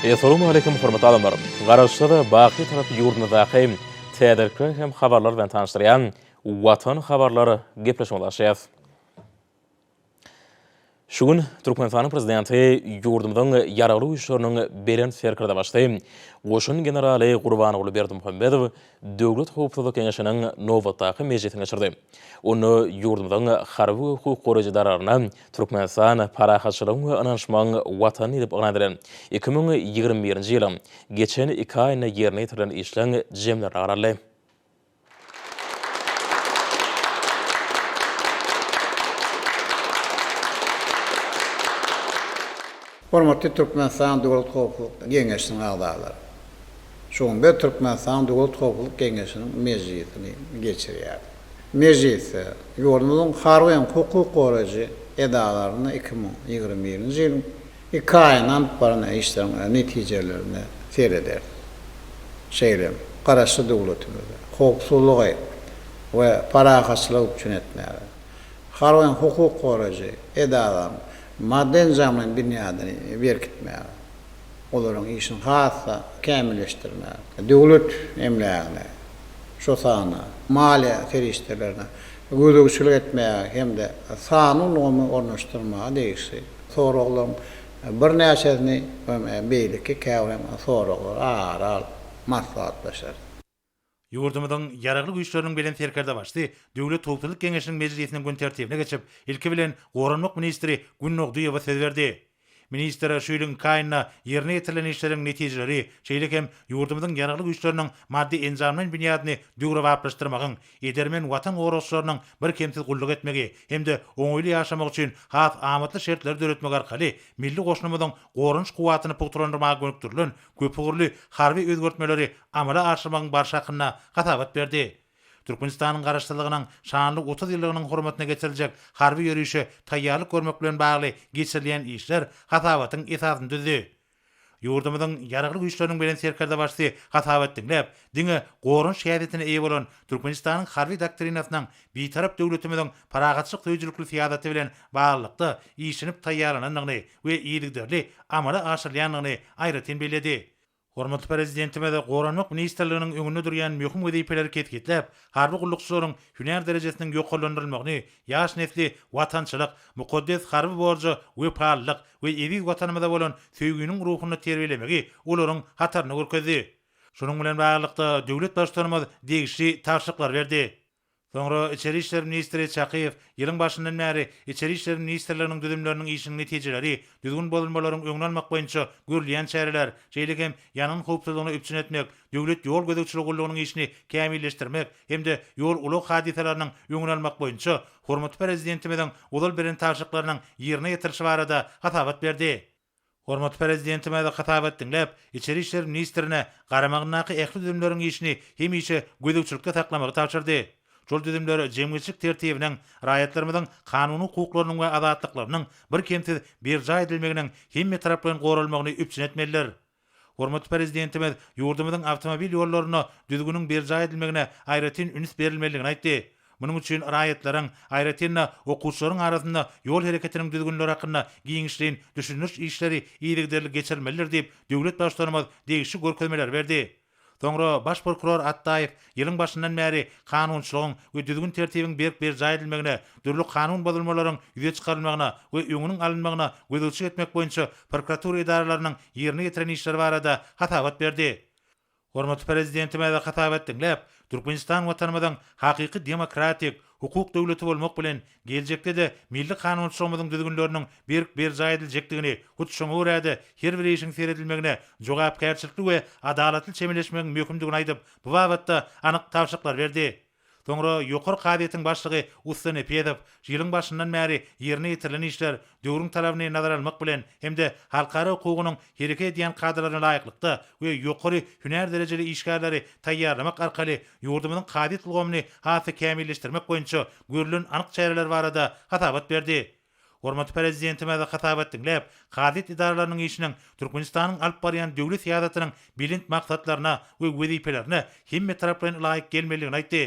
Essalamu aleýkum hormatly adamlar! Garaşsyz, baky Bitarap ýurdumyzdaky täzelikler hem habarlar bilen tanyşdyrýan Watan habarlar gepleşigimizi açýas. Şu gün Türkmenistanyň Prezidenti ýurdumyzyň Ýaragly Güýçleriniň Belent Serkerdebaşysy, goşun generaly Gurbanguly Berdimuhamedow Döwlet howpsuzlyk geňeşiniň nobatdaky mejlisini geçirdi. Onda ýurdumyzyň harby we hukuk goraýjy edaralaryna Türkmenistan parahatçylygyň we ynanyşmagyň Watany diýlip yglan edilen 2021-nji ýylyň geçen iki aýynda ýerine ýetirilen işleň jemlerine garaldy. Hormatly Türkmenistanyň Döwlet howpsuzlyk geňeşiniň agzalary! Şu gün biz Türkmenistanyň Döwlet howpsuzlyk geňeşiniň mejlisini geçirýäris. Mejlisde ýurdumyzyň harby hem hukuk goraýjy edaralarynda 2021-nji ýylyň iki aýynda alyp baran işleriň netijelerine serederis. Şeýle hem Garaşsyz döwletimizde howpsuzlygy we parahatçylygy üpjün etmäge, harby hem hukuk goraýjy edaralaryň maddy-enjamlaýyn binýadyny berkitmäge, olaryň işini has-da kämilleşdirmäge, döwlet emlägine, şol sanda maliýe serişdelerine gözegçilik etmäge hem-de sanly ulgamy ornaşdyrmaga degişli soraglaryň birnäçesini hem beýleki käbir hem soraglary ara alyp maslahatlaşarys. Ýurdumyzyň Ýaragly Güýçleriniň Belent Serkerdebaşysy Döwlet howpsuzlyk geňeşiniň mejlisiniň gün tertibine geçip, ilki bilen goranmak ministri Gündogdyýewa söz berdi. Ministr şu ýylyň iki aýynda ýerine ýetirilen işleriň netijeleri, şeýle hem ýurdumyzyň Ýaragly Güýçleriniň maddy-enjamlaýyn binýadyny döwrebaplaşdyrmagyň, edermen Watan goragçylarynyň birkemsiz gulluk etmegi hem-de oňaýly ýaşamagy üçin has amatly şertleri döretmek arkaly milli goşunymyzyň goranyş kuwwatyny pugtalandyrmaga gönükdirilen köpugurly harby özgertmeleri amala aşyrmagyň barşy hakynda hasabat berdi. Türkmenistanyň Garaşsyzlygynyň şanly 30 ýyllygynyň hormatyna geçiriljek harby ýörişe taýýarlyk görmek bilen bagly geçirilýän işler hasabatyň esasyny düzdi. Ýurdumyzyň Ýaragly Güýçleriniň Belent Serkerdebaşysy hasabat diňläp, diňe goranyş häsiýetine eýe bolan Türkmenistanyň Harby doktrinasynyň Bitarap döwletimiziň parahatçylyk söýüjilikli syýasaty bilen baglylykda işlenip taýýarlanandygyny we yzygiderli amala aşyrylýandygyny aýratyn belledi. Hormatly Prezidentimiz Goranmak ministrliginiň öňünde durýan möhüm wezipeleri kesgitläp, harby gullukçylaryň hünär derejesiniň ýokarlandyrylmagyny, ýaş nesli watançylyk, mukaddes harby borja wepalylyk we eziz Watanymyza bolan söýginiň ruhunda terbiýelemegi olaryň hatarynda görkezdi. Şunuň bilen baglylykda, döwlet Baştutanymyz degişli tabşyryklary berdi. Soňra içeri işler ministri Çakyýew ýylyň başyndan bäri Içeri işler ministrliginiň düzümleriniň işiniň netijeleri, düzgün bozulmalaryň öňüni almak boýunça görülýän çäreler, şeýle hem ýangyn howpsuzlygyny üpjün etmek, Döwlet ýol gözegçiligi gullugynyň işini kämilleşdirmek hem-de ýol-ulag hadysalarynyň öňüni almak boýunça hormatly Prezidentimiziň ozal beren tabşyryklarynyň ýerine ýetirilişi barada hasabat berdi. Hormatly Prezidentimiz hasabat diňläp, içeri işler ministrine garamagyndaky ähli düzümleriň işini hemişe gözegçilikde saklamagy tabşyrdy. Şol düzümler jemgyýetçilik tertibiniň, raýatlarymyzyň kanuny hukuklarynyň we azatlyklarynyň birkemsiz berjaý edilmeginiň hemmetaraplaýyn goralmagyny üpjün etmelidir. Hormatly Prezidentimiz ýurdumyzyň awtomobil ýollarynda düzgüniň berjaý edilmegine aýratyn üns berilmelidigini aýtdy. Munuň üçin raýatlaryň, aýratyn-da, okuwçylaryň arasynda ýol hereketiniň düzgünleri hakynda giňişleýin düşündiriş işleri yzygiderli geçirilmelidir diýip, döwlet Baştutanymyz degişli görkezmeleri berdi. Soňra Baş prokuror Atdaýew ýylyň başyndan bäri kanunçylygyň we düzgün-tertibiň berk berjaý edilmegine, dürli kanun bozulmalaryň ýüze çykarylmagyna we öňüniň alynmagyna gözegçilik etmek boýunça prokuratura edaralarynyň ýerine ýetiren işleri barada hasabat berdi. Hormatly Prezidentimiz hasabat diňläp, Türkmenistan Watanymyzyň hakyky demokratik, hukuk döwleti bolmak bilen, geljekde-de milli kanunçylygymyzyň düzgünleriniň berk berjaý ediljekdigini, hut şoňa görä-de, her bir işiň seredilmegine jogapkärçilikli we adalatly çemeleşmegiň möhümdigini aýdyp, bu babatda anyk tabşyryklary berdi. Soňra Ýokary kazyýetiň başlygy Ussa Nepesow şu ýylyň başyndan bäri ýerine ýetirilen işler döwrüň talabyny nazara almak bilen hem-de halkara hukugynyň hereket edýän kadalaryna laýyklykda we ýokary hünär derejeli işgärleri taýýarlamak arkaly ýurdumyzyň kazyýet ulgamyny has-da kämilleşdirmek boýunça görlen anyk çäreler barada hasabat berdi. Hormatly Prezidentimiz hasabat diňläp, kazyýet edaralarynyň işiniň Türkmenistanyň alyp barýan döwlet syýasatynyň belent maksatlaryna we wezipelerine hemmetaraplaýyn ylaýyk gelmelidigini aýtdy.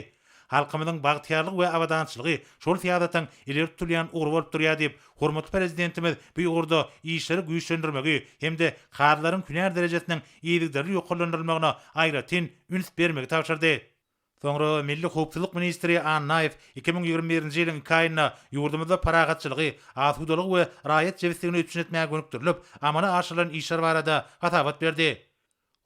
Halkymyzyň bagtyýarlygy we abadançylygy şol syýasatyň ileri tutulýan ugry bolup durýar diýip, hormatly Prezidentimiz bu ugurda işleri güýçlendirmegi hem-de kazylaryň hünär derejesiniň yzygiderli ýokarlandyrylmagyna aýratyn üns bermegi tabşyrdy. Soňra Milli howpsuzlyk ministri Annaýew 2021-nji ýylyň iki aýynda ýurdumyzda parahatçylygy, asudalygy we raýat jebisligini üpjün etmäge gönükdirilip, amala aşyrylan işler barada hasabat berdi.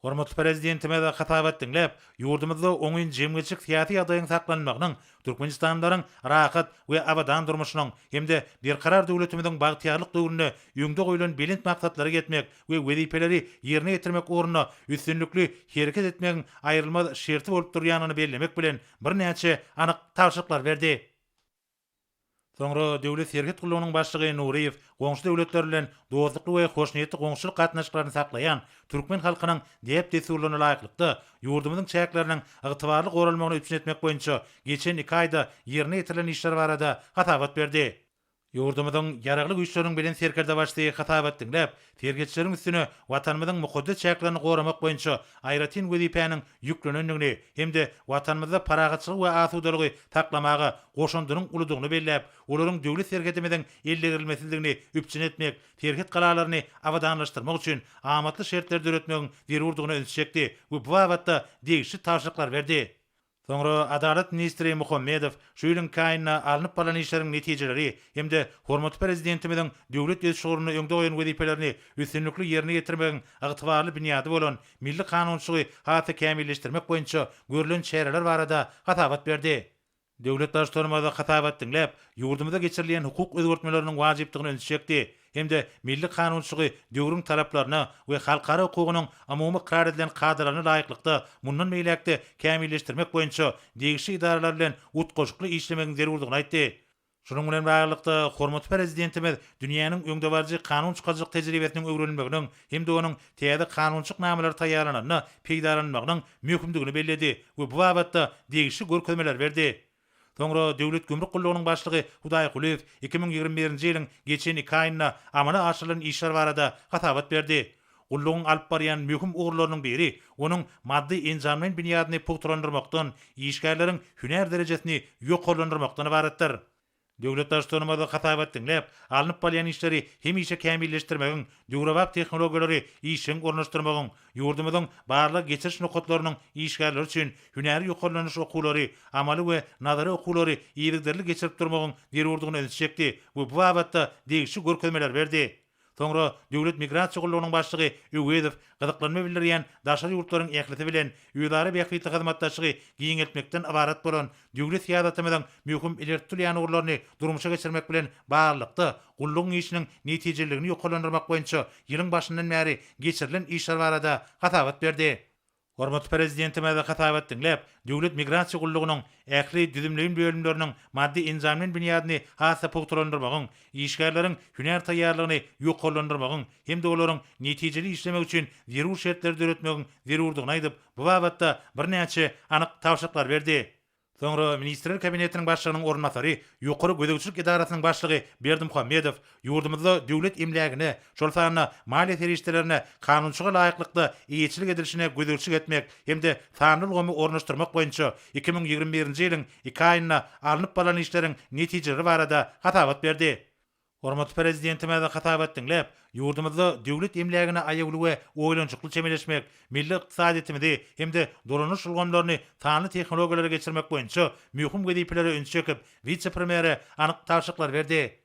Hormatly Prezidentimiz hasabat diňläp, ýurdumyzda oňyn jemgyýetçilik-syýasy ýagdaýyň saklanmagynyň türkmenistanlylaryň rahat we abadan durmuşynyň hem-de Berkarar döwletimiziň bagtyýarlyk döwründe öňde goýlan belent maksatlara ýetmek we wezipeleri ýerine ýetirmek ugrunda üstünlikli hereket etmegiň aýrylmaz şerti bolup durýandygyny bellemek bilen, birnäçe anyk tabşyryklary berdi. Soňra Döwlet serhet gullugynyň başlygy Nuryýew goňşy döwletler bilen dostlukly we hoşniýetli goňşuçylyk gatnaşyklaryny saklaýan türkmen halkynyň däp-dessurlaryna laýyklykda, ýurdumyzyň çäkleriniň ygtybarly goralmagyny üpjün etmek boýunça geçen iki aýda ýerine ýetirilen işler barada hasabat berdi. Ýurdumyzyň Ýaragly Güýçleriniň Belent Serkerdebaşysy hasabat diňläp, serhetçileriň üstüne Watanymyzyň mukaddes çäklerini goramak boýunça aýratyn wezipäniň ýüklenendigini hem-de Watanymyzda parahatçylygy we asudalygy saklamaga goşandynyň uludygyny belläp, olaryň döwlet serhedimiziň eldegrilmesizligini üpjün etmek, serhet galalaryny abadanlaşdyrmak üçin amatly şertleri döretmegiň zerurdygyna ünsi çekdi we bu babatda degişli tabşyryklary berdi. Soňra Adalat ministri Muhammedow şu ýylyň iki aýynda alnyp barlan işleriň netijeleri hem-de hormatly Prezidentimiziň döwlet ösüş ugrunda öňde goýan wezipelerini üstünlikli ýerine ýetirmegiň ygtybarly binýady bolan milli kanunçylygy has-da kämilleşdirmek boýunça görlen çäreler barada hasabat berdi. Döwlet Baştutanymyz hasabat diňläp, ýurdumyzda geçirilýän hukuk özgertmeleriniň wajypdygyna ünsi çekdi hem-de milli kanunçylygy döwrüň talaplaryna we halkara hukugynyň umumy ykrar edilen kadalaryna laýyklykda mundan beýläk-de kämilleşdirmek boýunça degişli edaralar bilen utgaşykly işlemegiň zerurdygyny aýtdy. Şunuň bilen baglylykda, hormatly Prezidentimiz dünýäniň öňdebaryjy kanun çykaryjylyk tejribesiniň öwrenilmeginiň hem-de onuň täze kanunçylyk namalary taýýarlananda peýdalanylmagynyň möhümdigini belledi we bu babatda degişli görkezmeleri berdi. Soňra Döwlet gümrük gullugynyň başlygy Hudaýgulyýew 2021-nji ýylyň geçen iki aýynda amala aşyrylan işler barada hasabat berdi. Gullugyň alyp barýan möhüm ugurlarynyň biri onuň maddy-enjamlaýyn binýadyny pugtalandyrmakdan, işgärleriň hünär derejesini ýokarlandyrmakdan ybaratdyr. Döwlet Baştutanymyz hasabat diňläp, alnyp barylýan işleri hemişe kämilleşdirmegiň, döwrebap tehnologiýalary işjeň ornaşdyrmagyň, ýurdumyzyň barlag-geçiriş nokatlarynyň işgärleri üçin hünäri ýokarlanyş okuwlary, amaly we nazary okuwlary yzygiderli geçirip durmagyň zerurdygyna ünsi çekdi we bu babatda degişli görkezmeleri berdi. Soňra Döwlet migrasiýa gullugynyň başlygy Öwezow gyzyklanma bildirýän daşary ýurtlaryň ählisi bilen özara bähbitli hyzmatdaşlygy giňeltmekden ybarat bolan döwlet syýasatymyzyň möhüm ileri tutulýan ugurlaryny durmuşa geçirmek bilen baglylykda, gullugyň işiniň netijeliligini ýokarlandyrmak boýunça ýylyň başyndan bäri geçirilen işler barada hasabat berdi. Hormatly Prezidentimiz hasabat diňläp, Döwlet migrasiýa gullugynyň ähli düzümleýin bölümleriniň maddy-enjamlaýyn binýadyny has-da pugtalandyrmagyň, işgärleriň hünär taýýarlygyny ýokarlandyrmagyň hem-de olaryň netijeli işlemegi üçin zerur şertleri döretmegiň zerurdygyny aýdyp, bu babatda birnäçe anyk tabşyryklary berdi. Soňra Ministrler Kabinetiniň Başlygynyň orunbasary, Ýokary gözegçilik edarasynyň başlygy Berdimuhamedow ýurdumyzda döwlet emlägine, şol sanda maliýe serişdelerine kanunçylyga laýyklykda eýeçilik edilişine gözegçilik etmek hem-de sanly ulgamy ornaşdyrmak boýunça 2021-nji ýylyň iki aýynda alnyp barlan işleriň netijeleri barada hasabat berdi. Hormatly Prezidentimiz hasabat diňläp, ýurdumyzda döwlet emlägine aýawly we oýlanyşykly çemeleşmek, milli ykdysadyýetimizi hem-de dolanyş ulgamlaryny sanly tehnologiýalara geçirmek boýunça möhüm wezipelere ünsi çekip, wise-premýere anyk tabşyryklary berdi.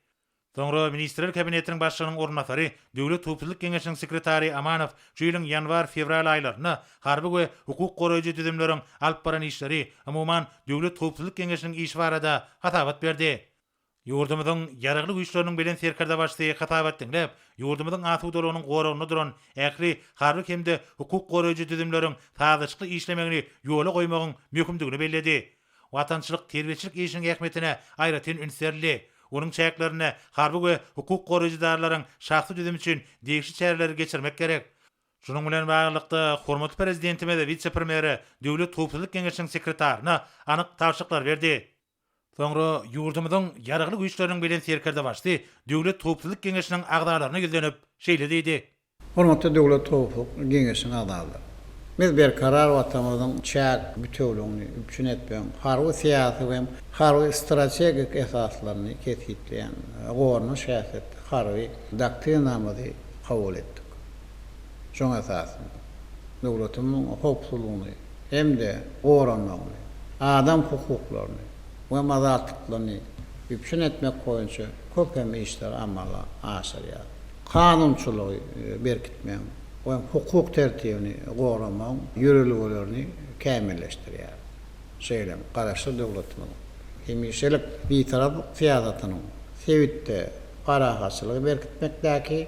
Soňra Ministrler Kabinetiniň Başlygynyň orunbasary, Döwlet howpsuzlyk geňeşiniň sekretary Amanow şu ýylyň ýanwar-fewral aýlarynda harby we hukuk goraýjy düzümleriň alyp baran işleri, umuman, Döwlet howpsuzlyk geňeşiniň işi barada hasabat berdi. Ýurdumyzyň Ýaragly Güýçleriniň Belent Serkerdebaşysy hasabat diňläp, ýurdumyzyň asudalygynyň goragynda duran ähli harby hem-de hukuk goraýjy düzümleriň sazlaşykly işlemegini ýola goýmagyň möhümdigini belledi. Watançylyk-terbiýeçilik işiniň ähmiýetine aýratyn üns berildi. Onuň çäklerinde harby we hukuk goraýjy edaralaryň şahsy düzümi üçin degişli çäreleri geçirmek gerek. Şunuň bilen baglylykda, hormatly Prezidentimiz wise-premýere, Döwlet howpsuzlyk geňeşiniň sekretaryna anyk tabşyryklary berdi. Soňra ýurdumyzyň Ýaragly Güýçleriniň Belent Serkerdebaşysy Döwlet howpsuzlyk geňeşiniň agzalaryna ýüzlenip, şeýle diýdi. Hormatly Döwlet howpsuzlyk geňeşiniň agzalary! Biz berkarar Watanymyzyň çäk bitewüligini üpjün etmegiň harby-syýasy we harby-strategik esaslaryny kesgitleýän goranyş häsiýetli harby doktrinamyzy kabul etdik. Şonuň esasynda, döwletimiziň howpsuzlygyny hem-de goranmagyny, adam hukuklaryny we azatlyklaryny üpjün etmek boýunça köp hem işleri amala aşyrýar. Kanunçylygy berkitmegiň we hukuk tertibini goramagyň ýörelgelerini kämilleşdirýär. Şeýle hem Garaşsyz döwletimiziň hemişelik Bitaraplyk syýasatynyň sebitde parahatçylygy berkitmekdäki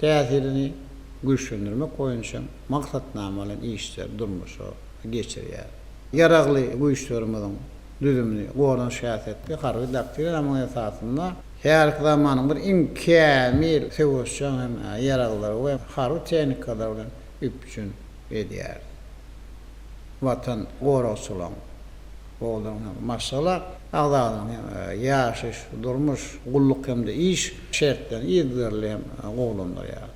täsirini güýçlendirmek boýunça maksatnamaly işleri durmuşa geçirýär. Ýaragly Güýçlerimiziň düzümini goranyş häsiýetli harby doktrinamyň esasynda häzirki zamanyň bir iň kämil söweşjeň hem ýaraglary we harby tehnikalar bilen üpjün edýär. Watan goragçylaryň, olaryň hem maşgala agzalarynyň hem ýaşaýyş, durmuş, gulluk hem-de iş şertlerini yzygiderli hem gowulandyrýar.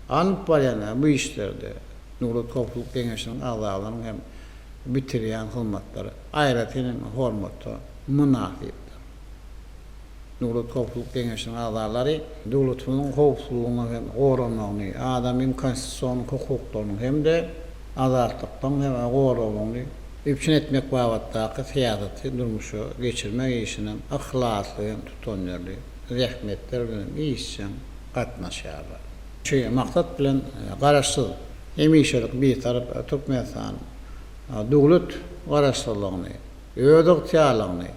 Alnyp barýan bu işlerde Döwlet howpsuzlyk geňeşiniň agzalarynyň hem bitirýän hyzmatlary aýratyn hem hormata mynasypdyr. Döwlet howpsuzlyk geňeşiniň agzalary döwletimiziň howpsuzlygyny hem goranmagyny, adamyň konstitusion hukuklarynyň hem-de azatlyklaryň hem goralmagyny üpjün etmek babatdaky syýasaty durmuşa geçirmek işine yhlasly hem tutanýerli zähmetler bilen işjeň gatnaşýarlar. Şu maksat bilen Garaşsyz, hemişelik Bitarap Türkmenistan döwlet Garaşsyzlygyny, özygtyýarlygyny,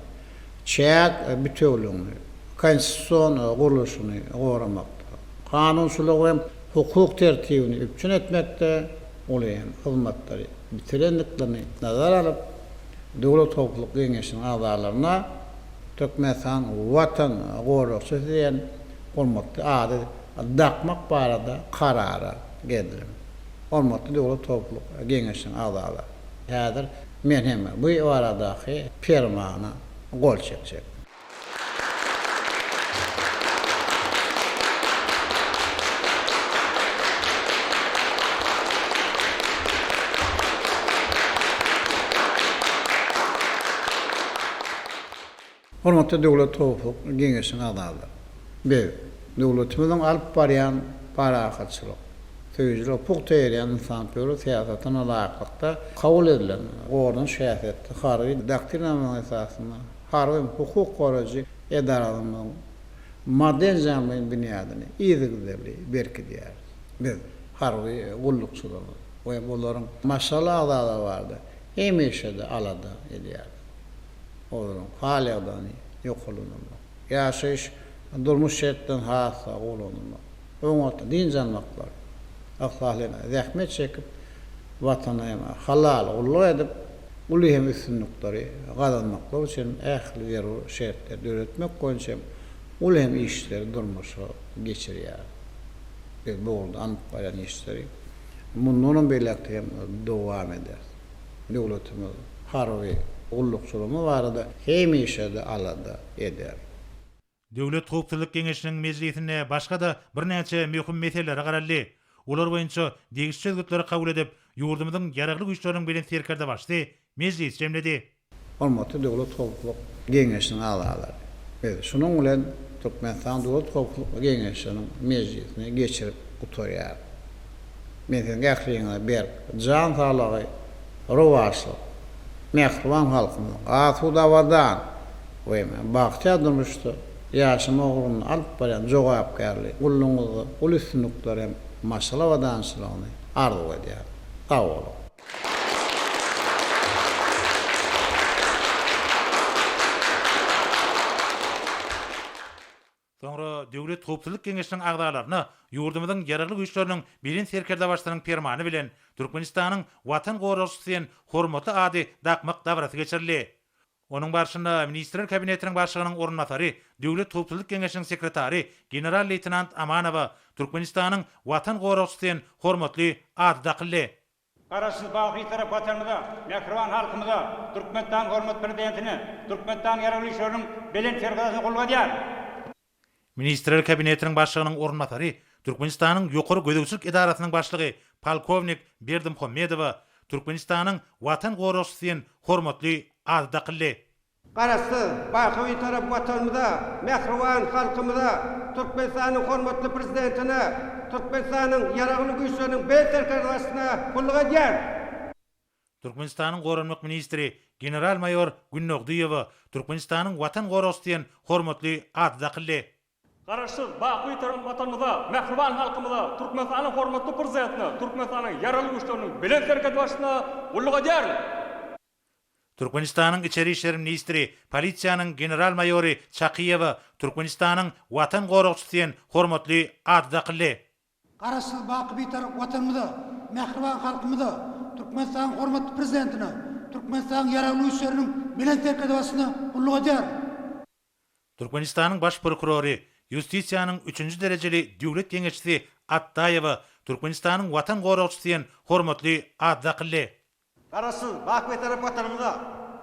çäk bitewüligini, konstitusion gurluşyny goramakda, kanunçylygy hem hukuk tertibini üpjün etmekde uly hem hyzmatlary bitirendiklerini nazara alyp, Döwlet howpsuzlyk geňeşiniň agzalaryna Türkmenistan Watan goragçysy diýen hormatly ady dakmak barada karara geldim. Hormatly Döwlet howpsuzlyk geňeşiniň agzalary, häzir men hem bu baradaky permana gol çekjek. Hormatly Döwlet howpsuzlyk geňeşiniň agzalary! Biz, döwletimiziň alyp barýan parahatçylyk söýüjilige pugta eýerýän ynsanperwer syýasatyna laýyklykda kabul edilen goranyş häsiýetli harby doktrinamyzyň esasynda harby hem hukuk goraýjy edaralarymyzyň maddy-enjamlaýyn binýadyny yzygiderli berkidýäris. Biz, harby gullukçylarymyz we olaryň maşgala agzalary barada hemişe-de alada edýäris. Olaryň hal-ýagdaýyny ýokarlandyrmak, ýaşaýyş, durmuş şertlerini has-da gowulandyrmak, oňat dynç almaklary, yhlasly zähmet çekip, Watana hem halal gulluk edip, uly hem üstünlikleri gazanmaklary üçin ähli zerur şertleri döretmek boýunça hem uly hem işleri durmuşa geçirýär. Biz bu ugurda alnyp barýan işleri mundanam beýläk-de hem dowam ederis. Döwletimiz harby gullukçylygymyz barada hemişe-de alada eder. Döwlet howpsuzlyk geňeşiniň mejlisinde başga-da birnäçe möhüm meselelere garaldy. Olar boýunça degişli çözgütleri kabul edip, ýurdumyzyň Ýaragly Güýçleriniň Belent Serkerdebaşysy mejlisi jemledi. Hormatly Döwlet howpsuzlyk geňeşiniň agzalary! Biz şunuň bilen Türkmenistan Döwlet howpsuzlyk geňeşiniň mejlisini geçirip gutarýarys. Men siziň ähliňize berk jan saglygy, rowaçlyk, mähriban halkymyzyň asuda-abadan we bagtyýar durmuşda ýaşamagy ugrunda alyp barýan jogapkärli gullugyňyzda uly üstünlikleri hem maşgala abadançylygyny arzuw edýärin. Sag boluň! Soňra Döwlet howpsuzlyk geňeşiniň agzalaryna ýurdumyzyň Ýaragly Güýçleriniň Belent Serkerdebaşysynyň Permany bilen Türkmenistanyň Watan goragçysy diýen hormatly ady dakmak dabarasy geçirildi. Onuň barşynda Ministrler Kabinetiniň Başlygynyň orunbasary, Döwlet howpsuzlyk geňeşiniň sekretary general-leýtenant Amanowa Türkmenistanyň Watan goragçysy diýen hormatly ady dakyldy. Garaşsyz, baky Bitarap Watanymyza, mähriban halkymyza, Türkmenistanyň hormatly Prezidentine, Türkmenistanyň Ýaragly Güýçleriniň Belent Serkerdebaşysyna gulluk edýär. Ministrler Kabinetiniň Başlygynyň orunbasary, Türkmenistanyň Ýokary gözegçilik edarasynyň başlygy polkownik Berdimuhamedowa. Türkmenistanyň Watan goragçysy diýen hormatly ady dakyldy. Garaşsyz, baky Bitarap Watanymyza, mähriban halkymyza, Türkmenistanyň hormatly Prezidentine, Türkmenistanyň Ýaragly Güýçleriniň Belent Serkerdebaşysyna gulluk edýärin. Türkmenistanyň Goranmak ministri general-maýor Gündogdyýewe Türkmenistanyň Watan goragçysy diýen hormatly ady dakyldy. Garaşsyz, baky Bitarap Watanymyza, mähriban halkymyza, Türkmenistanyň hormatly Prezidentine, Türkmenistanyň Ýaragly Güýçleriniň Belent Serkerdebaşysyna gulluk edýärin. Türkmenistanyň Içeri işler ministri, polisiýanyň general-maýory Çakyýewe Türkmenistanyň Watan goragçysy diýen hormatly ady dakyldy. Garaşsyz, baky Bitarap Watanymyza, mähriban halkymyza, Türkmenistanyň hormatly Prezidentine, Türkmenistanyň Ýaragly Güýçleriniň Belent Serkerdebaşysyna gulluk edýärin. Türkmenistanyň Baş prokurory, ýustisiýanyň üçünji derejeli döwlet geňeşçisi Atdaýewa Türkmenistanyň Watan goragçysy diýen hormatly ady dakyldy. Garaşsyz, baky Bitarap Watanymyza,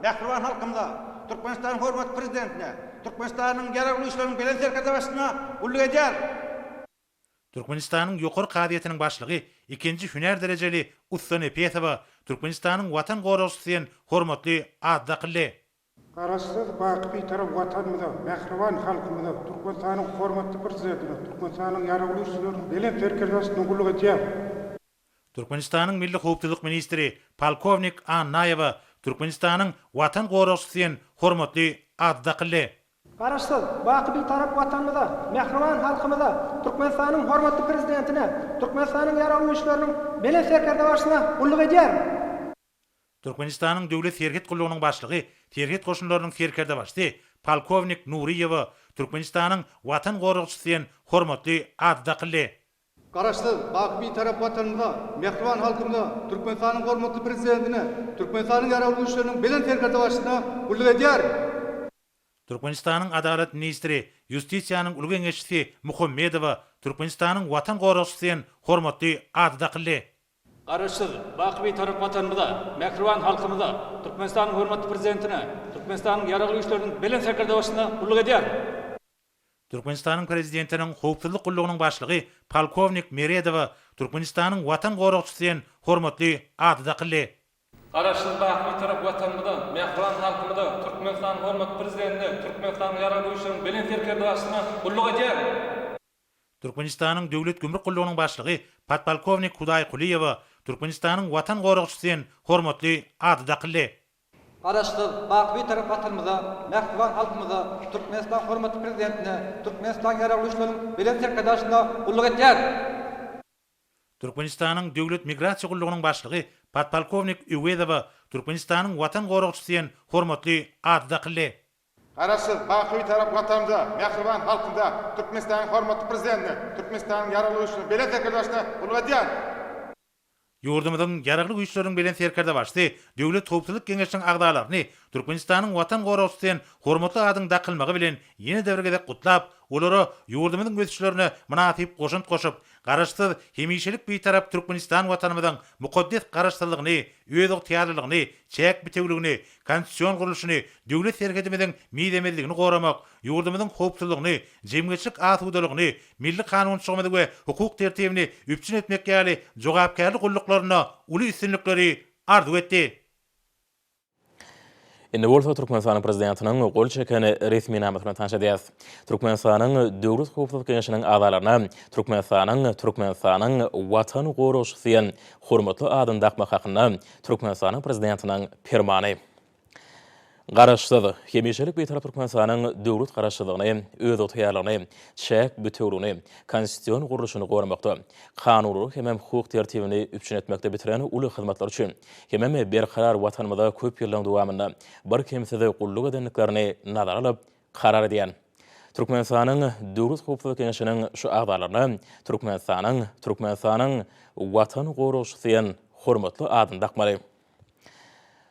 mähriban halkymyza, Türkmenistanyň hormatly Prezidentine, Türkmenistanyň Ýaragly Güýçleriniň Belent Serkerdebaşysyna gulluk edýär. Türkmenistanyň Ýokary kazyýetiniň başlygy ikinji hünär derejeli Ussa Nepesowa Türkmenistanyň Watan goragçysy diýen hormatly ady dakyldy. Garaşsyz, baky Bitarap Watanymyza, mähriban halkymyza, Türkmenistanyň hormatly Prezidentine, Türkmenistanyň Ýaragly Güýçleriniň Belent Serkerdebaşysyna gulluk edýär. Türkmenistanyň Milli howpsuzlyk ministri polkownik Annaýewa Türkmenistanyň Watan goragçysy diýen hormatly ady dakyldy. Garaşsyz, baky Bitarap Watanymyza, mähriban halkymyza, Türkmenistanyň hormatly Prezidentine, Türkmenistanyň Ýaragly Güýçleriniň Belent Serkerdebaşysyna gulluk edýärin. Türkmenistanyň Döwlet serhet gullugynyň başlygy, Serhet goşunlarynyň serkerdebaşysy, polkownik Nuryýewa Türkmenistanyň Watan goragçysy diýen hormatly ady dakyldy. Garaşsyz, baky Bitarap Watanymyza, mähriban halkymyza, Türkmenistanyň hormatly Prezidentine, Türkmenistanyň Ýaragly Güýçleriniň Belent Serkerdebaşysyna gulluk edýärin. Türkmenistanyň Adalat ministri, ýustisiýanyň uly geňeşçisi Muhammedowa Türkmenistanyň Watan goragçysy diýen hormatly ady dakyldy. Garaşsyz, baky Bitarap Watanymyza, mähriban halkymyza, Türkmenistanyň hormatly Prezidentine, Türkmenistanyň Ýaragly Güýçleriniň Belent Serkerdebaşysyna gulluk edýärin. Türkmenistanyň Prezidentiniň Howpsuzlyk gullugynyň başlygy polkownik Meredowa Türkmenistanyň Watan goragçysy diýen hormatly ady dakyldy. Garaşsyz, baky Bitarap Watanymyza, mähriban halkymyza, Türkmenistanyň hormatly Prezidentine, Türkmenistanyň Ýaragly Güýçleriniň Belent Serkerdebaşysyna gulluk edýärin. Türkmenistanyň Döwlet gümrük gullugynyň başlygy podpolkownik Hudaýkulyýewa Türkmenistanyň Watan goragçysy diýen hormatly ady dakyldy. Garaşsyz, baky Bitarap Watanymyza, mähriban halkymyza, Türkmenistanyň hormatly Prezidentine, Türkmenistanyň Ýaragly Güýçleriniň Belent Serkerdebaşyna gulluk edýär. Türkmenistanyň Döwlet migrasiýa gullugynyň başlygy podpolkownik Öwezowa Türkmenistanyň Watan goragçysy diýen hormatly ady dakyldy. Garaşsyz, baky Bitarap Watanymyza, mähriban halkymyza, Türkmenistanyň hormatly Prezidentine, Türkmenistanyň Ýaragly Güýçleriniň Belent Serkerdebaşyna gulluk edýän. Ýurdumyzyň Ýaragly Güýçleriniň Belent Serkerdebaşysy Döwlet howpsuzlyk geňeşiniň agzalaryny Türkmenistanyň Watan goragçysy diýen hormatly adyň dakylmagy bilen ýene-de bir gezek gutlap, olara ýurdumyzyň ösüşlerine mynasyp goşant goşup, Garaşsyz, hemişelik Bitarap Türkmenistan Watanymyzyň mukaddes Garaşsyzlygyny, özygtyýarlylygyny, çäk bitewüligini, konstitusion gurluşyny, döwlet serhedimiziň mizemezligini goramak, ýurdumyzyň howpsuzlygyny, jemgyýetçilik asudalygyny, milli kanunçylygymyzy we hukuk tertibini üpjün etmek ýaly jogapkärli gulluklarynda uly üstünlikleri arzuw etdi. Indi bolsa Türkmenistanyň Prezidentiniň gol çeken resminamasy bilen tanyş edýäris. Türkmenistanyň Döwlet howpsuzlyk geňeşiniň agzalaryna Türkmenistanyň Türkmenistanyň Watan goragçysy diýen hormatly adyny dakmak hakynda Türkmenistanyň Prezidentiniň Permany. Garaşsyz, hemişelik Bitarap Türkmenistanyň döwlet Garaşsyzlygyny, özygtyýarlygyny, çäk bitewüligini, konstitusion gurluşyny goramakda, kanunylygy hemem hukuk tertibini üpjün etmekde bitiren uly hyzmatlary üçin hemem berkarar Watanymyza köp ýyllaryň dowamynda birkemsiz gulluk edendiklerini nazara alyp karar edýän Türkmenistanyň Döwlet howpsuzlyk geňeşiniň şu agzalaryna Türkmenistanyň Türkmenistanyň Watan goragçysy diýen hormatly adyny dakmaly.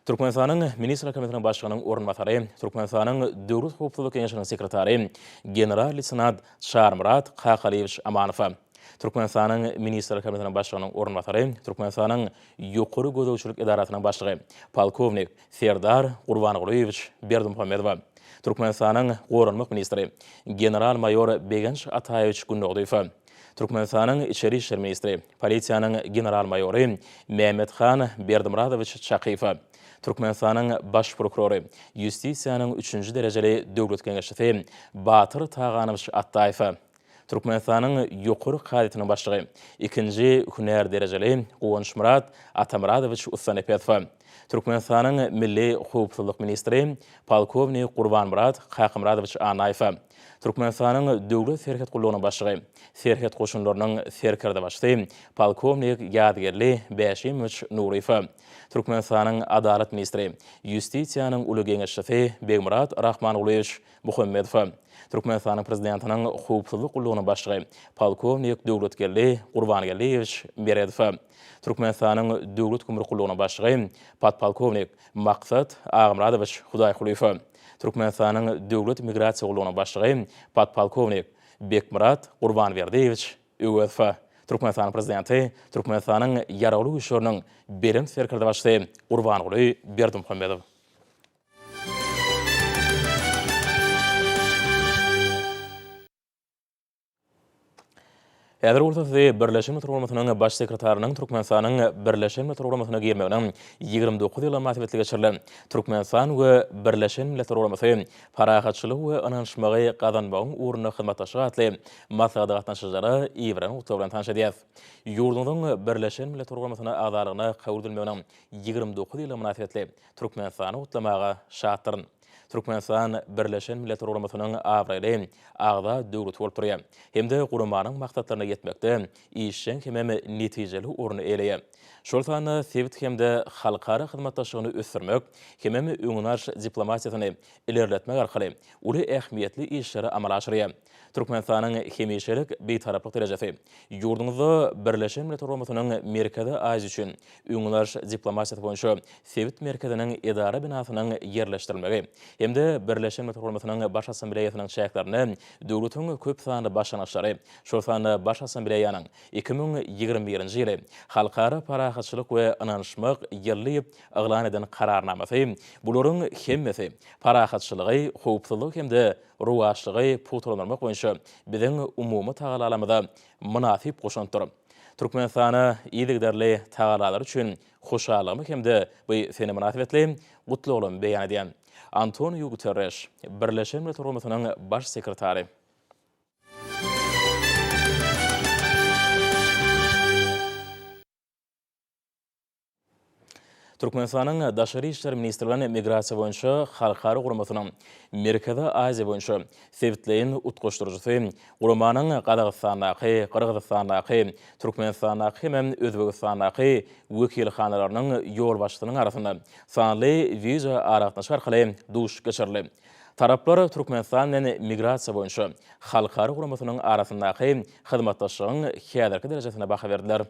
Türkmenistanyň Ministrler Kabinetiniň Başlygynyň orunbasary, Türkmenistanyň Döwlet howpsuzlyk geňeşiniň sekretary, general-leýtenant Çarymyrat Kakalyýewiç Amanowa, Türkmenistanyň Ministrler Kabinetiniň Başlygynyň orunbasary, Türkmenistanyň Ýokary gözegçilik edarasynyň başlygy, polkownik Serdar Gurbangulyýewiç Berdimuhamedowa, Türkmenistanyň Goranmak ministri, general-maýor Begenç Ataýewiç Gündogdyýewe, Türkmenistanyň Içeri işler ministri, polisiýanyň general-maýory Mämmethan Berdimyradowiç Çakyýewe, Türkmenistanyň Baş prokurory, ýustisiýanyň üçünji derejeli döwlet geňeşçisi Batyr Taganowiç Atdaýewe, Türkmenistanyň Ýokary kazyýetiniň başlygy, ikinji hünär derejeli Guwançmyrat Atamyradowiç Ussanepesowa, Türkmenistanyň Milli howpsuzlyk ministri, polkownik Gurbanmyrat Kakamyradowiç Annaýewe, Türkmenistanyň Döwlet serhet gullugynyň başlygy, Serhet goşunlarynyň serkerdebaşysy, polkownik Ýazgeldi Bäşimowiç Nuryýewe, Türkmenistanyň Adalat ministri, ýustisiýanyň uly geňeşçisi Begmyrat Rahmangulyýewiç Muhammedowa, Türkmenistanyň Prezidentiniň Howpsuzlyk gullugynyň başlygy, polkownik Döwletgeldi Gurbangeldiýewiç Meredowa, Türkmenistanyň Döwlet gümrük gullugynyň başlygy, podpolkownik Maksat Agamyradowiç Hudaýkulyýewe, Türkmenistanyň Döwlet migrasiýa gullugynyň başlygy, podpolkownik Bekmyrat Gurbanberdiýewiç Öwezowa, Türkmenistanyň Prezidenti, Türkmenistanyň Ýaragly Güýçleriniň Belent Serkerdebaşysy Gurbanguly Berdimuhamedow. Häzir bolsa sizi Birleşen Milletler Guramasynyň Baş sekretarynyň Türkmenistanyň Birleşen Milletler Guramasyna girmeginiň 29 ýyllygy mynasybetli geçirilen Türkmenistan we Birleşen Milletler Guramasy, parahatçylygy we ynanyşmagy gazanmagyň ugrunda hyzmatdaşlyk atly maslahata gatnaşyjylara iberen gutlagy bilen tanyş edýäris. Ýurduňyzyň Birleşen Milletler Guramasyna agzalygyna kabul edilmeginiň 29 ýyllygy mynasybetli Türkmenistany gutlamaga şatdyryn. Türkmenistan Birleşen Milletler Guramasynyň abraýly agza döwleti bolup durýar hem-de guramanyň maksatlaryna ýetmekde işjeň hemem netijeli orny eýeleýär. Şol sanda sebit hem-de halkara hyzmatdaşlygyny ösdürmek hemem öňüni alyş diplomatiýasyny ilerletmek arkaly uly ähmiýetli işleri amala aşyrýar. Türkmenistanyň hemişelik Bitaraplyk derejesi, ýurduňyzda Birleşen Milletler Guramasynyň Merkezi Aziýa üçin öňüni alyş diplomatiýasy boýunça sebit merkeziniň edara binasynyň ýerleşdirilmegi hem-de Birleşen Milletler Guramasynyň Baş Assambleýasynyň çäklerinde döwletiň köp sanly başlangyçlary, şol sanda Baş Assambleýanyň 2021-nji ýyly Halkara parahatçylyk we ynanyşmak ýyly diýip yglan eden Kararnamasy, bularyň hemmesi parahatçylygy, howpsuzlygy hem-de rowaçlygy pugtalandyrmak boýunça biziň umumy tagalalarymyza mynasyp goşantdyr. Türkmenistana yzygiderli tagallalary üçin hoşallygymy hem-de bu sene mynasybetli gutlaglarymy beýan edýän. Antoniu Guterreş, Birleşen Milletler Guramasynyň Baş sekretary. Türkmenistanyň Daşary işler ministrliginiň Migrasiýa boýunça halkara guramasynyň Merkezi Aziýa boýunça sebitleýin utgaşdyryjysy, guramanyň Gazagystandaky, Gyrgyzystandaky, Türkmenistandaky hemem Özbegistandaky wekilhanalarynyň ýolbaşçysynyň arasynda sanly wideoaragatnaşyk arkaly duşuşyk geçirildi. Taraplar Türkmenistan bilen Migrasiýa boýunça halkara guramasynyň arasyndaky hyzmatdaşlygyň häzirki derejesine baha berdiler.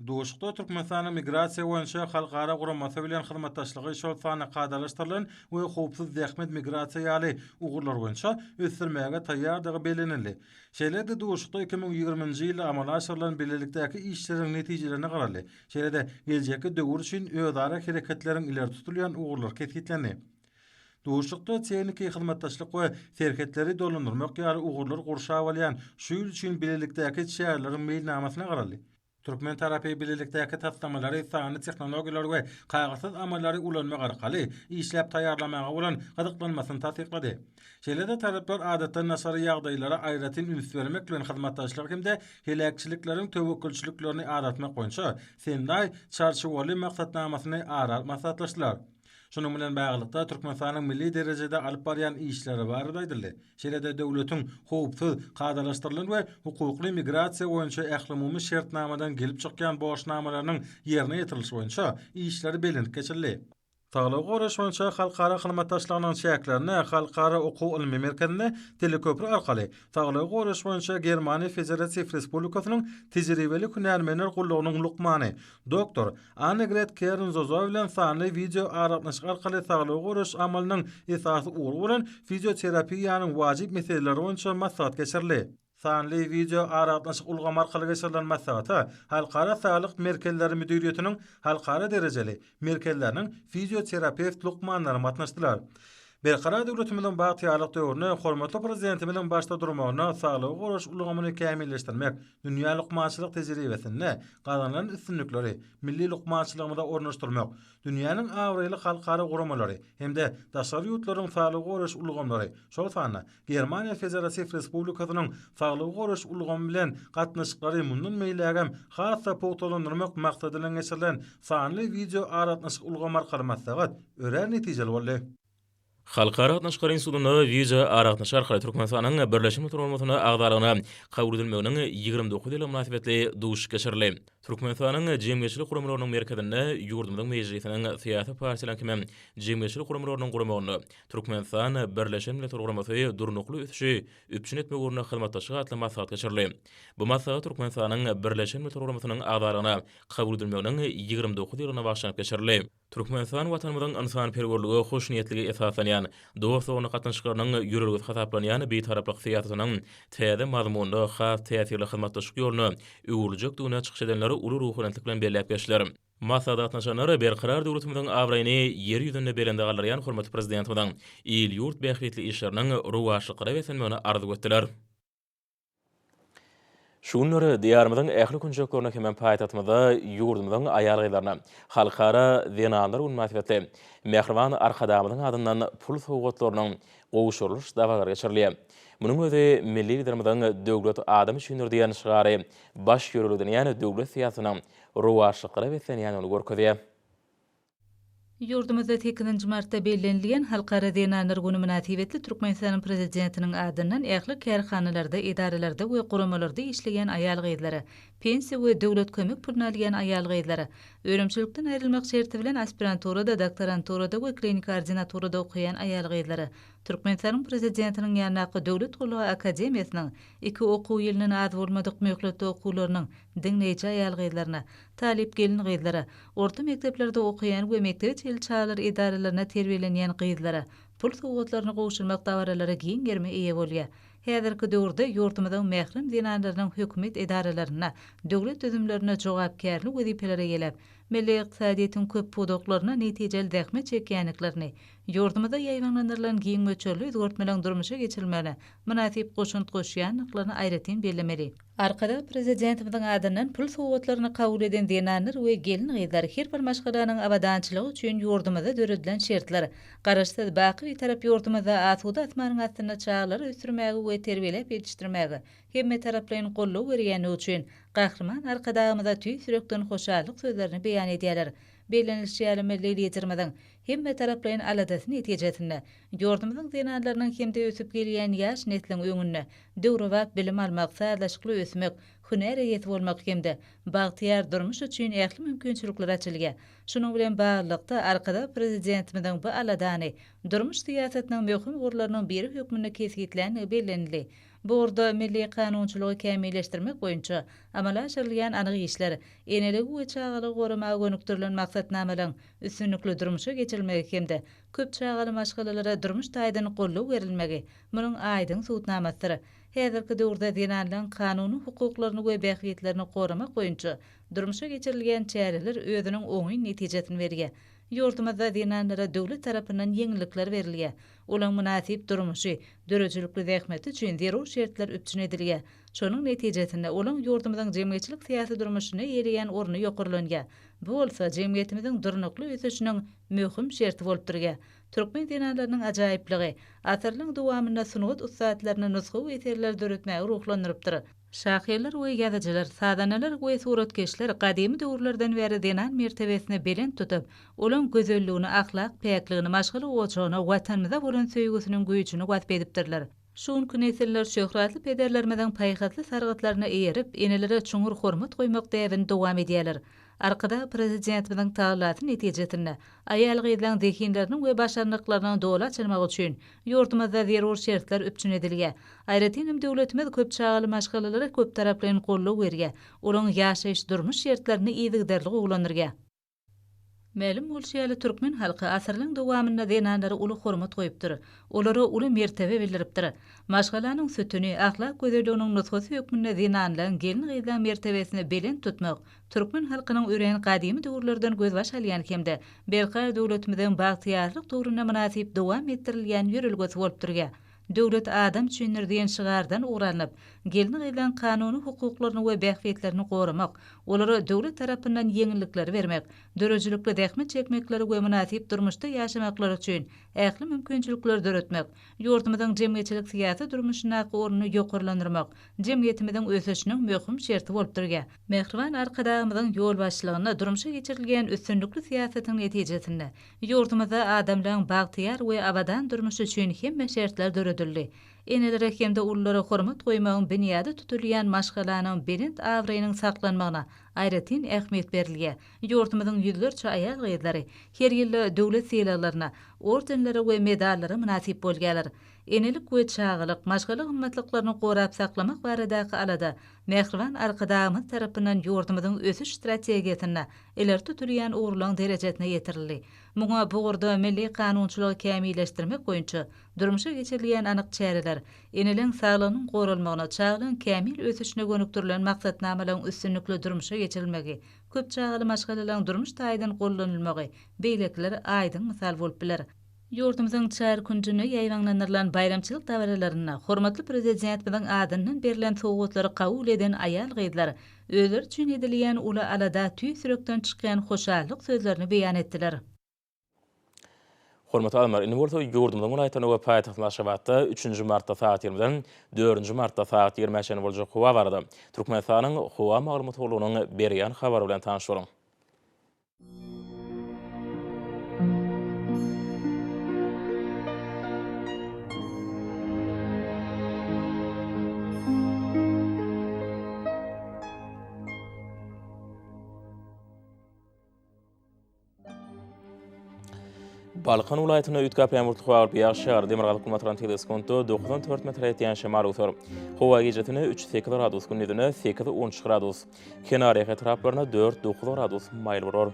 Duşuşykda Türkmenistanyň Migrasiýa boýunça halkara guramasy bilen hyzmatdaşlygy, şol sanda kadalaşdyrylan we howpsuz zähmet migrasiýa ýaly ugurlar boýunça ösdürmäge taýýardygy bellenildi. Şeýle-de duşuşykda 2020-nji ýylda amala aşyrylan bilelikdäki işleriň netijelerine garaldy. Şeýle-de geljekki döwür üçin özara hereketleriň ileri tutulýan ugurlary kesgitlendi. Duşuşykda tehniki hyzmatdaşlyk we serhetleri dolandyrmak ýaly ugurlary gurşap alýan şu ýyl üçin bilelikdäki çäreleriň meýilnamasyna garaldy. Türkmen tarapy bilelikdäki taslamalary sanly tehnologiýalary we kagyzsyz amallary ulanmak arkaly işläp taýýarlamaga bolan gyzyklanmasyny tassyklady. Şeýle-de taraplar adatdan daşary ýagdaýlara aýratyn üns bermek bilen hyzmatdaşlygy hem-de heläkçilikleriň töwekgelçiliklerini azaltmak boýunça Sendaý çarçuwaly maksatnamasyny ara alyp maslahatlaşdylar. Şunuň bilen baglylykda, Türkmenistanyň milli derejede alyp barýan işleri barada aýdyldy. Şeýle-de döwletiň howpsuz, kadalaşdyrylan we hukukly migrasiýa boýunça ählumumy şertnamadan gelip çykýan borçnamalarynyň ýerine ýetirilişi boýunça işleri bellenip geçildi. Saglygy goraýyş boýunça halkara hyzmatdaşlygynyň çäklerinde Halkara okuw-ylmy merkezinde teleköpri arkaly Saglygy goraýyş boýunça Germaniýa Federatiw Respublikasynyň Tejribeli hünärmenler gullugynyň lukmany, doktor Annegret Kern-Zozo bilen sanly wideoaragatnaşyk arkaly saglygy goraýyş amalynyň esasy ugry bolan fizioterapiýanyň wajyp meseleleri boýunça maslahat geçirildi. Sanly wideoaragatnaşyk ulgamy arkaly geçirilen maslahata Halkara saglyk merkezleri müdiriýetiniň halkara derejeli merkezleriniň fizioterapewt lukmanlary gatnaşdylar. Berkarar döwletimiziň bagtyýarlyk döwründe hormatly Prezidentimiziň başda durmagynda saglygy goraýyş ulgamyny kämilleşdirmek, dünýä lukmançylyk tejribesinde gazanylan üstünlikleri milli lukmançylygymyza ornaşdyrmak, dünýäniň abraýly halkara guramalary hem-de daşary ýurtlaryň saglygy goraýyş ulgamlary, şol sanda Germaniýa Federatiw Respublikasynyň saglygy goraýyş ulgamy bilen gatnaşyklary mundan beýlägem has-da pugtalandyrmak maksady bilen geçirilen sanly wideoaragatnaşyk ulgamy arkaly maslahat örän netijeli boldy. Halkara gatnaşyklary institutynda wideoaragatnaşyk arkaly Türkmenistanyň Birleşen Milletler Guramasyna agzalygyna kabul edilmeginiň 29 ýyllygy mynasybetli duşuşyk geçirildi. Türkmenistanyň Jemgyýetçilik guramalarynyň merkezinde ýurdumyzyň Mejlisiniň syýasy partiýalaryň hemem jemgyýetçilik guramalarynyň guramagynda Türkmenistan, Birleşen Milletler Guramasy durnukly ösüşi üpjün etmek ugrunda hyzmatdaşlyk atly maslahat geçirildi. Bu maslahat Türkmenistanyň Birleşen Milletler Guramasynyň agzalygyna kabul edilmeginiň 29 ýyllygyna bagyşlanyp geçirildi. Türkmenistan Watanymyzyň ynsanperwerlige, hoşniýetlige esaslanýan, dost-doganlyk gatnaşyklarynyň ýörelgesi hasaplanýan Bitaraplyk syýasatynyň täze mazmunda has täsirli hyzmatdaşlyk ýoluna öwrüljekdigini çykyş edenler uly ruhubelentlik bilen belläp geçdiler. Maslahata gatnaşanlar Berkarar döwletimiziň abraýyny Ýer ýüzünde belende galdyrýan hormatly Prezidentimiziň il-ýurt bähbitli işleriniň rowaçlyklara beslenmegini arzuw etdiler. Şu günler Diýarymyzyň ähli künjeklerinde hemem paýtagtymyzda ýurdumyzyň aýal-gyzlaryna Halkara zenanlar güni mynasybetli Mähriban Arkadagymyzyň adyndan pul sowgatlarynyň gowşurylyş dabaralary geçirilýär. Munuň özi milli Liderimiziň Döwlet adam üçindir diýen şygary baş ýörelge edinýän döwlet syýasatynyň rowaçlyklara beslenýändigini görkezýär. Ýurdumyzda sekizinji martda bellenilýän Halkara zenanlar güni mynasybetli Türkmenistanyň Prezidentiniň adyndan ähli kärhanalarda, edaralarda we guramalarda işleýän aýal-gyzlara, pensiýa we döwlet kömek puluny alýan aýal-gyzlara, önümçilikden aýrylmak şerti bilen aspiranturada, doktoranturada we kliniki ordinaturada okaýan aýal-gyzlara, Türkmenistanyň Prezidentiniň ýanyndaky Döwlet gullugy akademiýasynyň iki okuw ýylyndan az bolmadyk möhletde okuwlarynyň diňleýji aýal-gyzlaryna, talyp gelin-gyzlara, orta mekdeplerde okaýan we mekdebe çenli çagalar edaralarynda terbiýelenýän gyzlara pul sowgatlaryny gowşurmak dabaralary giň gerime eýe bolýar. Häzirki döwürde ýurdumyzyň mährem zenanlarynyň hökümet edaralarynda, döwlet düzümlerinde jogapkärli wezipeleri eýeläp, milli ykdysadyýetiň köp pudaklarynda netijeli zähmet çekýändiklerini, ýurdumyzda ýaýbaňlandyrylan giň möçberli özgertmeleriň durmuşa geçirilmegine mynasyp goşant goşýandyklaryny aýratyn bellemeli. Arkadag Prezidentimiziň adyndan pul sowgatlaryny kabul eden zenanlar we gelin-gyzlar her bir maşgalanyň abadançylygy üçin ýurdumyzda döredilen şertler, Garaşsyz, baky Bitarap ýurdumyzda asuda asmanyň astynda çagalary ösdürmäge we terbiýeläp ýetişdirmäge hemmetaraplaýyn goldaw berýändigi üçin Gahryman Arkadagymyza tüýs ýürekden hoşallyk sözlerini beýan edýärler. Bellenilişi ýaly, milli Liderimiziň hemmetaraplaýyn aladasy netijesinde, ýurdumyzyň zenanlarynyň hem-de ösüp gelýän ýaş nesliň öňünde döwrebap bilim almak, sazlaşykly ösmek, hünär eýesi bolmak hem-de bagtyýar durmuş üçin ähli mümkinçilikler açylýar. Şunuň bilen baglylykda, Arkadag Prezidentimiziň bu aladany durmuş syýasatynyň möhüm ugurlarynyň biri hökmünde kesgitländigi bellenildi. Bu ugurda milli kanunçylygy kämilleşdirmek boýunça amala aşyrylýan anyk işler, eneligi we çagalygy goramaga gönükdirilen maksatnamalaryň üstünlikli durmuşa geçirilmegi hem-de köp çagaly maşgalalara durmuş taýdan goldaw berilmegi munuň aýdyň subutnamasydyr. Häzirki döwürde zenanlaryň kanuny hukuklaryny we bähbitlerini goramak boýunça durmuşa geçirilýän çäreler özüniň oňyn netijesini berýär. Ýurdumyzda zenanlara döwlet tarapyndan ýeňillikler berilýär. Olaryň mynasyp durmuşy, döredijilikli zähmeti üçin zerur şertler üpjün edilýär. Şonuň netijesinde, olaryň ýurdumyzyň jemgyýetçilik-syýasy durmuşynda eýeleýän orny ýokarlanýar. Bu bolsa jemgyýetimiziň durnukly ösüşiniň möhüm şerti bolup durýar. Türkmen zenanlarynyň ajaýyplygy asyrlaryň dowamynda sungat ussatlaryny nusgawy eserleri döretmäge ruhlandyrypdyr. Şahyrlar we ýazyjylar, sazandalar we suratkeşler gadymy döwürlerden bäri zenan mertebesini belent tutup, olaň gözelligini, ahlak päkligini, maşgala ojagyna, Watanymyza bolan söýgüsiniň güýjüni wasp edipdirler. Şu günki nesiller şöhratly pederlerimiziň paýhasly sargytlaryna eýerip, enelere çuňňur hormat goýmak däbini dowam edýärler. Arkadag Prezidentimiziň tagallasy netijesinde, aýal-gyzlaryň zehinleriniň we başarnyklarynyň doly açylmagy üçin ýurdumyzda zerur şertler üpjün edilýär. Aýratyn hem döwletimiz köp çagaly maşgalalara köptaraplaýyn goldaw berýär, olaryň ýaşaýyş-durmuş şertlerini yzygiderli gowulandyrýar. Mälim bolşy ýaly, türkmen halky asyrlaryň dowamynda zenanlara uly hormat goýupdyr, olara uly mertebe bildiripdir. Maşgalanyň sütüni, ahlak gözelliginiň nusgasy hökmünde zenanlaryň, gelin-gyzlaryň mertebesini belent tutmak türkmen halkynyň örän gadymy döwürlerden gözbaş alýan hem-de Berkarar döwletimiziň bagtyýarlyk döwründe mynasyp dowam etdirilýän ýörelgesi bolup durýar. Döwlet adam üçindir diýen şygardan ugur alnyp, gelin-gyzlaryň kanuny hukuklaryny we bähbitlerini goramak, olara döwlet tarapyndan ýeňillikleri bermek, döredijilikli zähmet çekmekleri we mynasyp durmuşda ýaşamaklary üçin ähli mümkinçilikleri döretmek, ýurdumyzyň jemgyýetçilik-syýasy durmuşyndaky ornuny ýokarlandyrmak jemgyýetimiziň ösüşiniň möhüm şerti bolup durýar. Mähriban Arkadagymyzyň ýolbaşçylygynda durmuşa geçirilýän üstünlikli syýasatyň netijesinde, ýurdumyzda adamlaryň bagtyýar we abadan durmuşy üçin hemme şertler döredildi. Enelere hem-de ululara hormat goýmagyň binýady tutulýan maşgalanyň belent abraýynyň saklanmagyna aýratyn ähmiýet berilýär. Ýurdumyzyň ýüzlerçe aýal-gyzlary her ýylda döwlet sylaglaryna, ordenlere we medallara mynasyp bolýarlar. Enelik we çagalyk, maşgala gymmatlyklaryny gorap saklamak baradaky alada mähriban Arkadagymyz tarapyndan ýurdumyzyň ösüş strategiýasynda ileri tutulýan ugurlaryň derejesine ýetirildi. Muňa bu ugurda milli kanunçylygy kämilleşdirmek boýunça durmuşa geçirilýän anyk çäreler, eneleň saglygynyň goralmagyna, çagalaryň kämil ösüşine gönükdirilen maksatnamalaryň üstünlikli durmuşa geçirilmegi, köp çagaly maşgalalaryň durmuş taýdan gollanylmagy, beýlekiler aýdyň mysal bolup biler. Ýurdumyzyň çar künjünde ýaýbaňlandyrylan baýramçylyk dabaralarynda hormatly Prezidentimiziň adyndan berlen sowgatlary kabul eden aýal-gyzlar özleri üçin edilýän uly alada tüýs ýürekden çykýan hoşallyk sözlerini beýan etdiler. Hormatly alymlar, indi bolsa ýurdumyzyň welaýatlarynda we paýtagtymyz Aşgabatda üçünji martda sagat ýigrimiden dördünji martda sagat ýigrimä çenli boljak howa barada Türkmenistanyň Howa maglumat gullugynyň berýän habary bilen tanyş boluň. Balkan welaýatynda üýtgäp ýagmyr howa bolup ýagyş ýagar. Demirgazyk günbatardan tizligi sekuntda 94 metre ýetýän şemal öwser. Howa gijesine 3-8 gradus, gündizine 8-13 gradus. Kenarýaka etraplarynda 4-9 gradus maýyl bolar.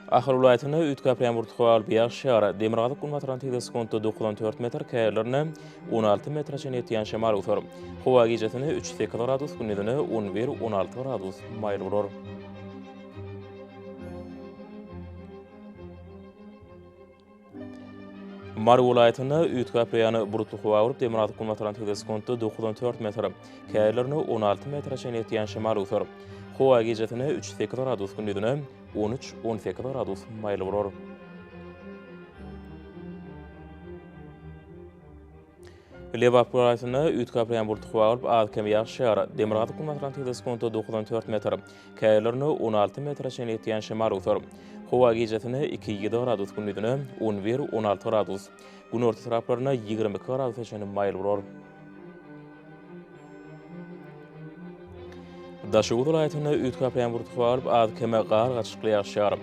Ahal welaýatynda üýtgäp ýagmyr tugal ýagyş ýagar. Demirgazyk günbatardan tizligi sekuntda 94 metr, käýerlerinde 16 metre çenli ýetýän şemal öwser. Howa gijesine 3-8 gradus, gündizine 11-16 gradus maýyl bolar. Mary welaýatynda üýtgäp durýan bulutly howa bolup, demirgazyk günbatardan tizligi sekuntda 94 metr, käýerlerinde 16 metre çenli ýetýän şemal öwser. Howa gijesine 3-8 gradus, gündizine 13-18 gradus maýyl bolar. Lebap welaýatynda üýtgäp durýan bulutly howa bolup, az-kem ýagyş ýagar. Demirgazyk günbatardan tizligi sekuntda 94 metr, käýerlerinde 16 metre çenli ýetýän şemal öwser. Howa gijesine 2-7 gradus, gündizine 11-16 gradus, günorta etraplarynda 22 gradusa çenli maýyl bolar. Daşoguz welaýatynda üýtgäp durýan bulutly howa bolup, az-kem gar gatyşykly ýagyş ýagar.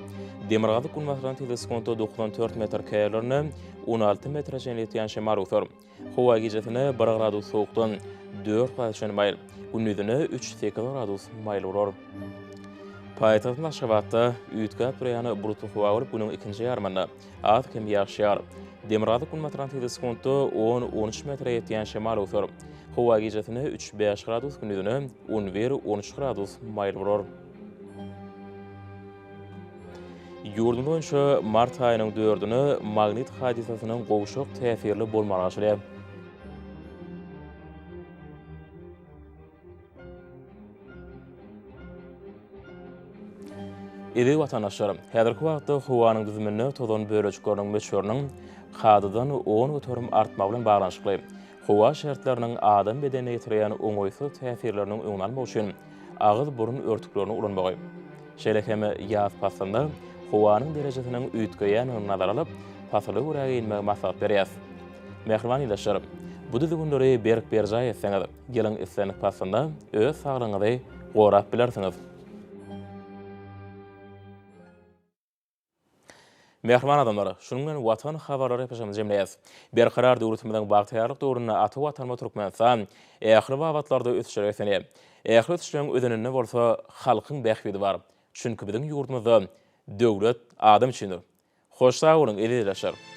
Demirgazyk günbatardan tizligi sekuntda 94 metr, käýerlerinde 16 metre çenli ýetýän şemal öwser. Howa gijesine bir gradus sowukdan dört gradusa çenli maýyl, gündizine üç-sekiz gradus maýyl bolar. Paýtagtymyz Aşgabatda üýtgäp durýan bulutly howa bolup, günüň ikinji ýarymynda az-kem ýagyş ýagar. Demirgazyk-günbatardan tizligi sekuntda on-on üç metre ýetýän şemal öwser. Howa gijesine üç-bäş gradus, gündizine on bir-on üç gradus maýyl bolar. Ýurdumyz boýunça mart aýynyň dördüne magnit hadysasynyň gowşak täsirli bolmagy garaşylýar. Eziz watandaşlar, häzirki wagtda howanyň düzüminde tozan bölejikleriniň möçberiniň kadadan 10% artmagy bilen baglanyşykly howa şertleriniň adam bedenine ýetirýän oňaýsyz täsirleriniň öňüni almak üçin agyz-burun örtüklerini ulanmagy, şeýle hem ýaz paslynda howanyň derejesiniň üýtgeýändigini nazara alyp, pasyla görä geýinmegi maslahat berýäris. Mähriban ildeşler, bu düzgünleri berk berjaý etseňiz, ýylyň islendik paslynda öz saglygyňyzy gorap bilersiňiz. Mähriban adamlar, şunuň bilen Watan habarlary epişimizi jemleýäs. Berkarar döwletimiziň bagtyýarlyk döwründe ata Watanymyz Türkmenistan ähli babatlarda ösüşlere beslenýär. Ähli ösüşleriň özeninde bolsa halkyň bähbidi bar. Çünki biziň ýurdumyzda Döwlet adam üçindir. Hoş sag boluň, eziz ildeşler!